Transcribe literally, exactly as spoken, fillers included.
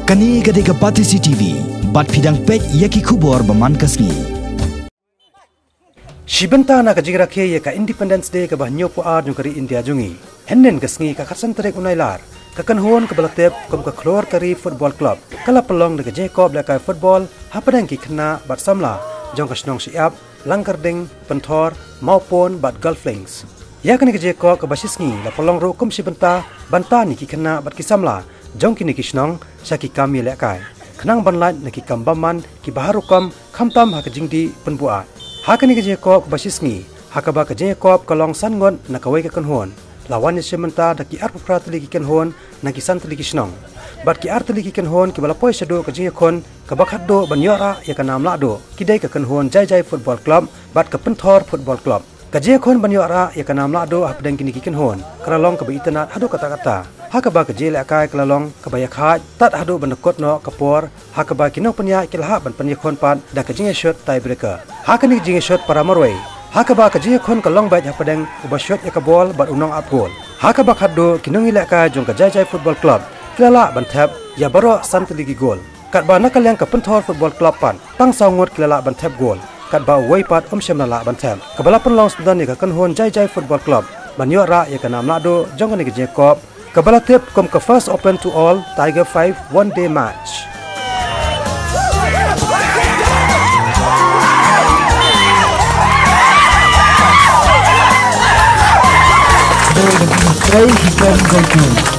Kane ka dei ka Batesi T V, bad phi dang peit ïa ki khubor ba man ka sngi. Shi bynta na ka jingrakhe ïa ka Independence Day kaba hynñiewphew ar jong ka ri India jong ngi, hynnin ka sngi ka khatsan tarik u Nailar, ka kynhun kaba la tip kum ka Khlur Kari Football Club ka la pynlong da ka jingïakop lehkai football hapdeng ki khynnah bad samla jong ka shnong Shyiap, Langkyrding, Pynthor, Mawpun bad Golf Links. Ïa kane ka jingïakop kaba shisngi la pynlong ruh kum shi bynta ban tan ïa ki khynnah bad ki samla jong kine ki shnong sha ki kam ïalehkai, khnang ban lait na ki kam bymman kiba har rukom, khamtam ha ka jingdih pynbuaid. Ha kane ka jingïakop kaba shisngi, ha kaba ka jingïakop ka long san ngut na kawei ka kynhun, la wan ïashim bynta da ki arphew phra tylli ki kynhun na ki san tylli ki shnong. Bad ki ar tylli ki kynhun kiba la poi shaduh ka jingïakhun kaba khatduh ban ïoh rah ïa ka nam lahduh ki dei ka kynhun Jaijai Football Club bad ka Pynthor Football Club. Ka jingïakhun ban ïoh rah ïa ka nam lahduh hapdeng kine ki kynhun ka la long kaba itynnad haduh katta katta, ha kaba ka jingïalehkai ka la long kaba ïakhaid tad haduh ban da kut noh ka por, ha kaba ki nongpynïaid ki la hap ban pynïakhun pat da ka jingïashut tiebreaker ha kane ka jingïashut para marwei, ha kaba ka jingïakhun ka long beit hapdeng uba shut ïa ka bol bad u nongap gol. Ha kaba khatduh ki nongïalehkai jong ka Jaijai Football Club ki la lah ban thep ïa baroh san tylli ki gol, katba na ka liang ka Pynthor Football Club pat tang saw ngut ki la lah ban thep gol, katba uwei pat um shym la lah ban thep. Kaba la pynlong syndon ïa ka kynhun Jaijai Football Club ban ïoh rah ïa ka nam lahduh jong kane ka jingïakop, kaba la tip kum ka First Open to All Tiger Five One Day Match. Play, play, play.